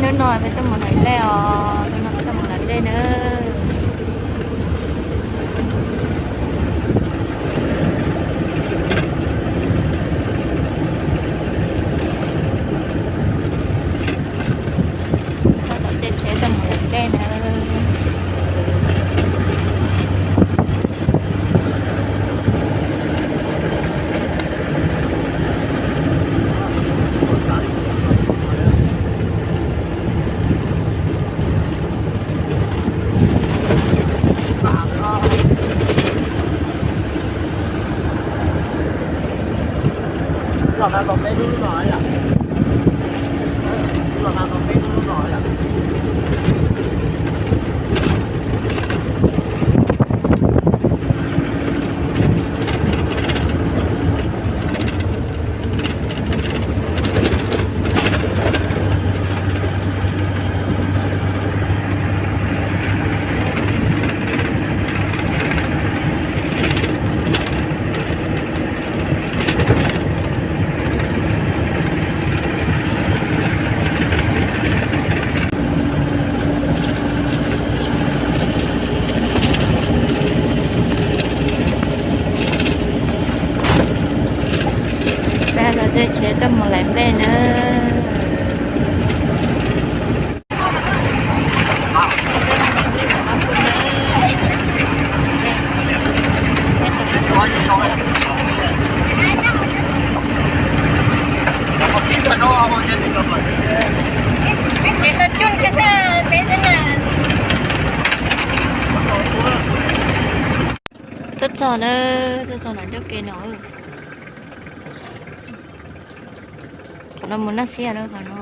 Hnub no peb tuaj mus hlais nplej os, hnub no peb tuaj mus hlais nplej na. Tom tej tsheb tuaj mus hlais nplej na. Peb los tej tsheb tuaj mus hlais nplej na. Tuaj txog na, tuaj txog nram ncauj ke no. Qhov no mus Naj Xiab na qhov no.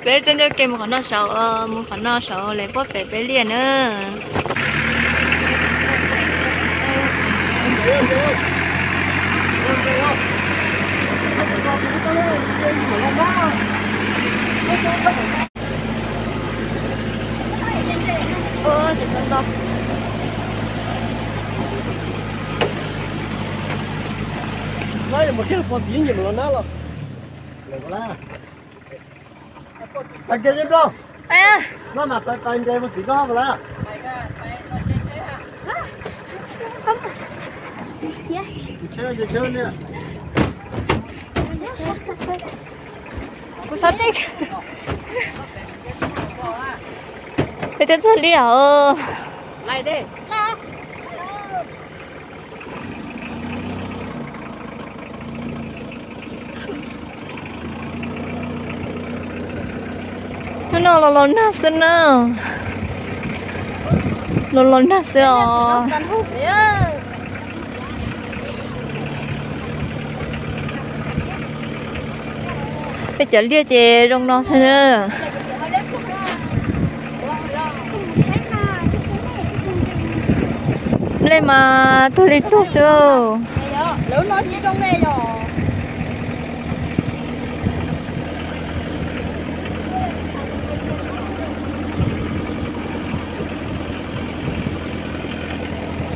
Peb txog ncauj ke mus qhov no saud, mus qhov no saud lawv puab pem peb liaj na. Tag kiag nyob Nplog. No mas pais nres mus tim koj hauv lawm. Kuv xav tij. Peb twb txog liaj os. Hnub no los los nag xwb na. Los los nag xwb os. Peb cov liaj ces zoo no xwb na. Nplej mas tuag li tuag xwb.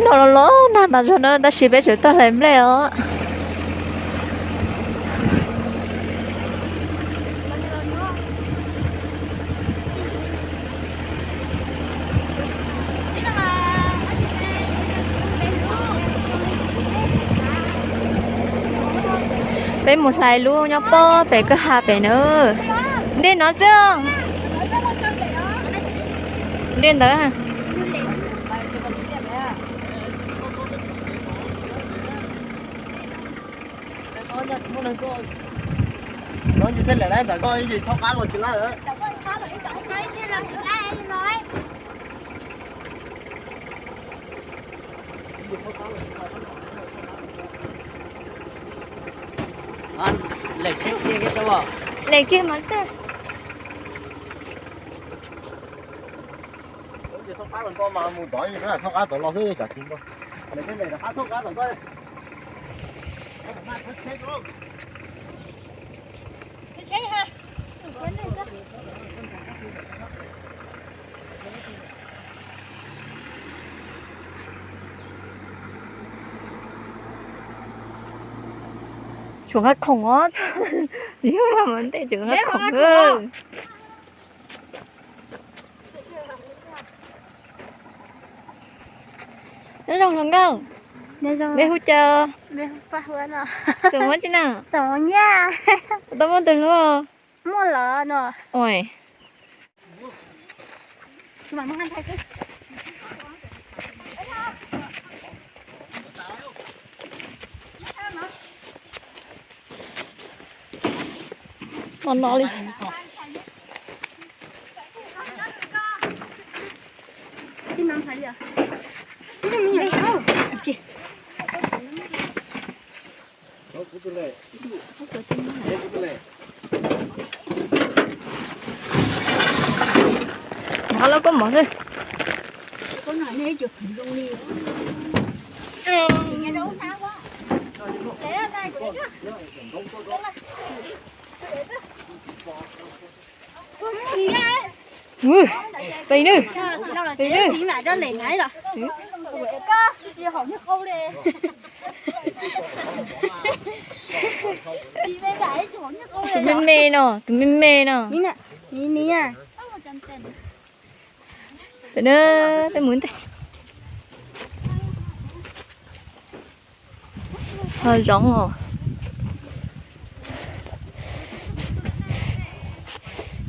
No los los nag tas zog na tab sis peb tseem tuaj hlais nplej os. Peb mus hlais lub nyob pob pem kwj ha pem na. Dej no xwb. Dej ntawd. Lem kiag mas tej. Tsuas nqa khoom os. Yog mas mus ntej tsuas nqa khoom. Nyob zoo hluas nkauj. Neb hu cas? Txawm muab tsi na? Tau muaj tus hlub? No no li. Mov los koj mov xwb. Pem nws, pem nws. Tus me me no, tus me me no. Peb mus ntej. Ho zoov os.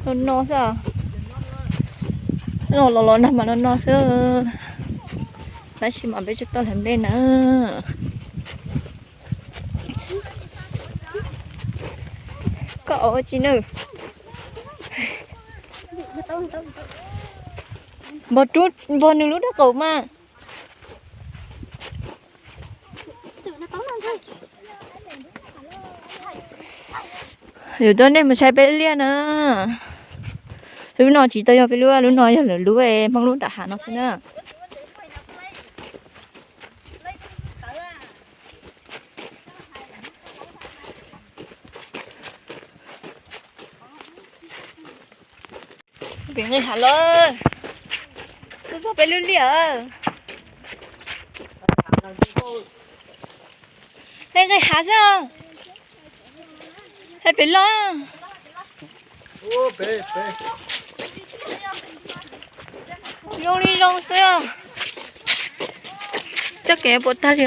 No no xwb. No los los nag mas no no xwb. Tab sis mas peb tsis tau hlais nplej na. Koj ua tsi nawb? Npog rub, npog nws lub rab qaum mas. Yuav coj nej mus saib peb liaj na. Lub no tsis tau yog peb lub, lub no yog lawv lub, Hmoob lub nram hav no xwb na. Pem nqis hav los, tuaj txog peb lub liaj. Pem nqis hav xwb os. Pem los. Zoo li zoo xwb. Txoj kev puas tag li.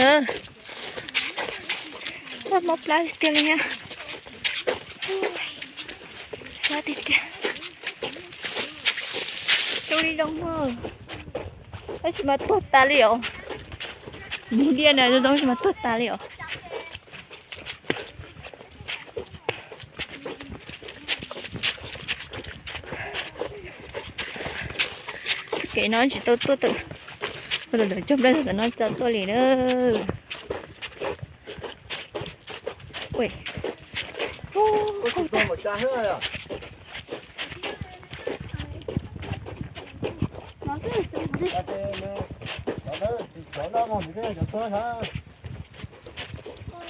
Mob plab tiag li thiab. Plab tiag tiag. Zoo li zoo. Tab sis mas tuag tas li os. Mus liaj na zoo zoo sis mas tuag tas li os. Kev no tsis tau tuaj tawm, tawm cog nplej tam no tsis tau tuaj li na.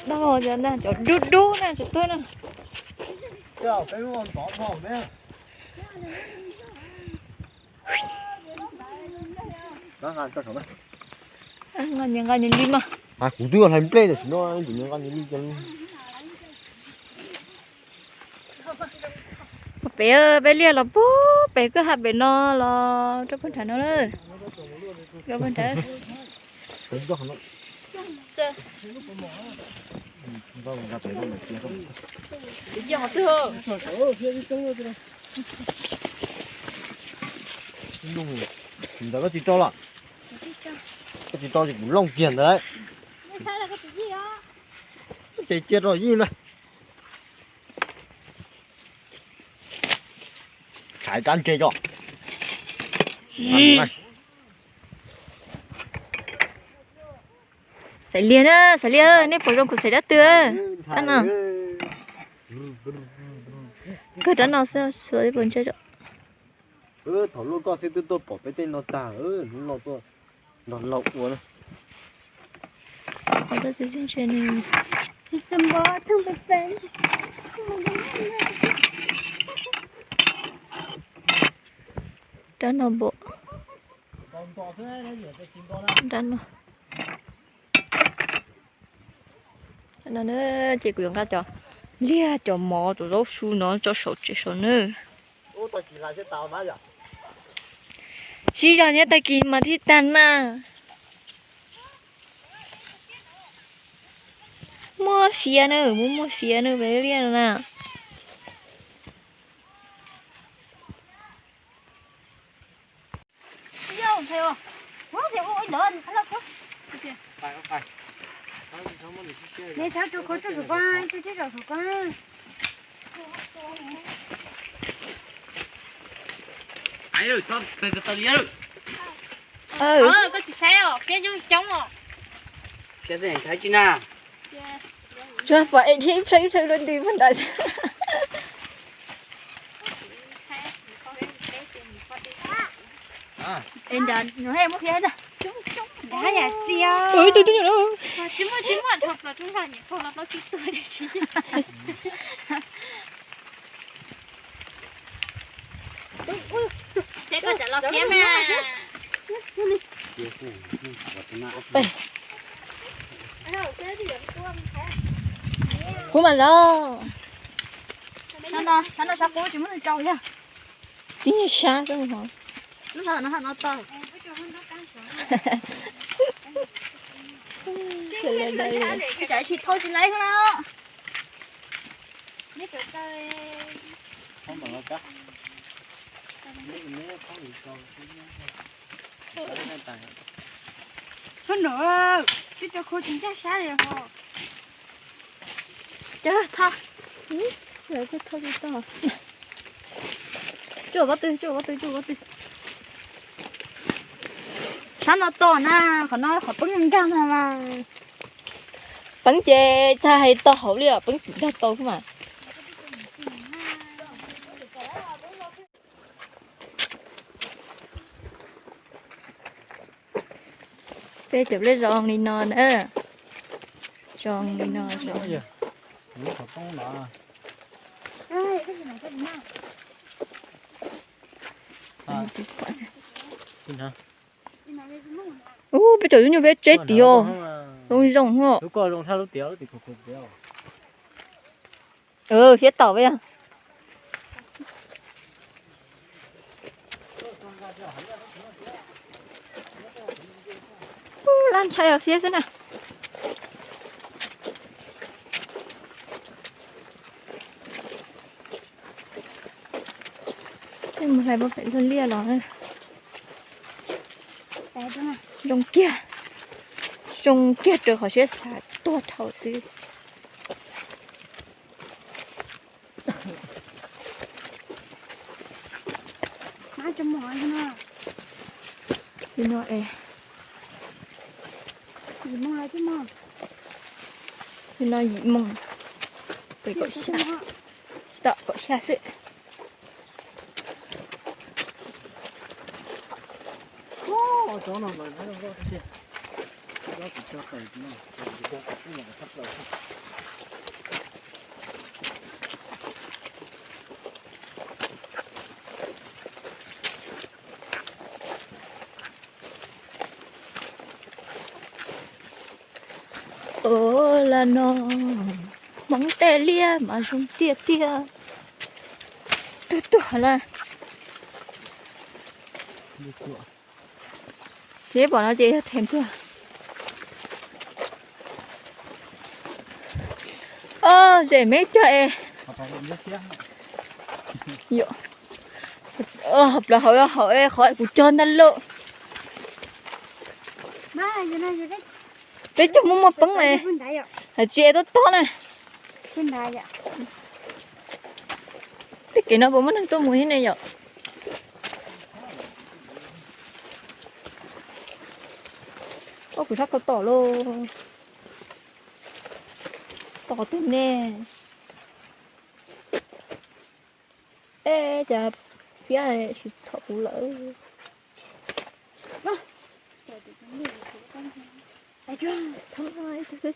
No cov dub dub na, cov tuag na. Nqa nws li mas. Kuv twb hlais nplej tam sim no, kuv nqa nws li. Pem peb liaj los puag pem kwj ha pem no los rau puag nrad no lawm. Rau puag nrad. Ntawd koj tsis rau los? Koj tsis rau ces kuv looj kiag ntawd. Ces cia rau yij na. Xaiv rab ntses tso. Xaiv liag na, xaiv liag, nej pom zoo kuv xaiv dab twg? Dab no. Kawg dab no xwb, xuas ib puas ntsej tso. Thaum luaj koj xwb twb tuaj pom peb tej no tag, hnub no tuaj nrog laug ua na. Dab no npaum. Dab no. No na, ces kuv yuav nqa cov liaj cov mov cov zaub su no tso saum tsev saum nawb. Sib zog nyob tag kis mas thiaj tag na. Muaj fiav na, muaj muaj fiav na, peb liaj na. Koj tsis saib os, fiab coob coob os. Tsuas pom es dhia ib plhaw ib plhaw dua ntws pag nrad. Nrad muaj fiab. Nrad yam txiv. Tus twg nyuam lawm. Tsis muaj, tsis muaj, dhau plaws rub zog nyuam qhuav los plaub tsib tug tiam sis. Seb koj tsam los fiab mas. Kuv mam los. Sab no sab qub tsis muaj neeg rau yog. Tib nyuag sab xwb hov. Lub no no to. Tsam tsis thau tsis laiv no. Koj nrog, twb tso khau tsis ncaj sab li hos. Cov thau, lawv kuj thau tsis tau. Cuaj pob tw, cuaj pob tw, cuaj pob tw. Sab no tos na, qhov no qhov peeb nkag ntag mas. Peeb ces tag hais tau hauv li os, peeb tsis nkag tau xwb mas. Peb cov liaj zoo li no na. Zoo li no zoo. Ub, peb cov nyuj nyuj peb tseb tim os. Zoo zoo os. Fiab tom peb. Laj ntshai os, fiab xwb na. Mus hlais pem lub liaj los. Zoo kiag, zoo kiag raws qhov siab xav tuag dhau xwb. Li no es, li no yim moos, pem kaum xya, tsis tau kaum xya xwb. Ua li no, Hmoob tej liaj mas zoo tiag tiag. Tuag tuag na. Ces pom no ces yog them tuag. Zem me cog es. Hauv plaws hauv, hauv es qhov kuv cog ntag lauj. Peb cog muaj muaj peeb es, hais tsis es tob tob na. Tej kev no puas muaj neeg tuaj mus thiab ne yom? Ob, kuv sab ko tom lauj. Tom qhov twg ne? Ej, cas fiab tsis txhom kuv lawm.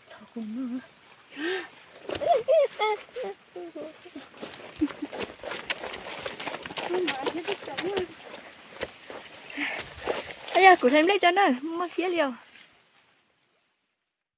Txhom kuv no. Yog kuv hlais nplej tso na, muaj fiab li os.